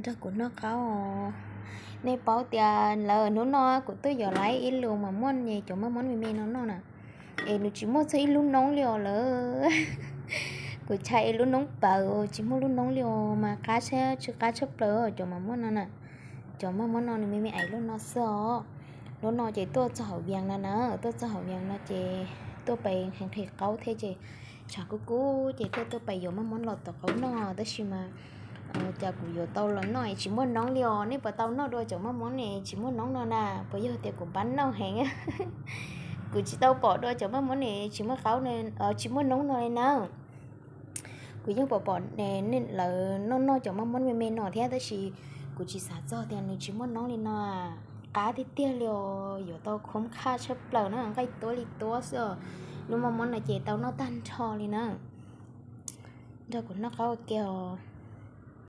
Nrog kuv noj qaub os. Nej paub tias lawm hnub no kuv tuaj yuav lawm ib lus mas muaj cov maj mob me me no noj na. Es nws tsis muaj txog ib lub noob li os lawm. Kuv tshais es lub noob pawv tsis muaj lub noob li os mas qab tshaj, tsw qab tshaj plaws cov maj mob no na. Cov maj mob no nws me me ais lub no xwb os. Lub no ces tuaj txog hauv Vias no na, tuaj txog hauv Vias no ces tuaj pais nqhis nqhis qaub thiab ces tshav kub kub ces thiaj tuaj pais yuav maj mob los tom qaub noj tab sis mas cas kuv yuav tau los noj es tsis muaj noob li os. Nej puas tau noj dua cov maj mob ne tsis muaj noob no na? Puas yog tias kuv npab noj heev? Kuv tsis tau pom dua cov maj mob ne tsis muaj qaub, tsis muaj noob no li na. Kuv yeej pom pom lawv noj noj cov maj mob me me no thiab tab sis kuv tsis xav txog tias nws tsis muaj noob li no. Qab tiag tiag li os, yuav tau khoob qhaj tshaj plaws na, nqaij tuab li tuab xwb os. Lub maj mob no ces tau noj tag nrho li na. Nrog kuv noj qaub ua ke os.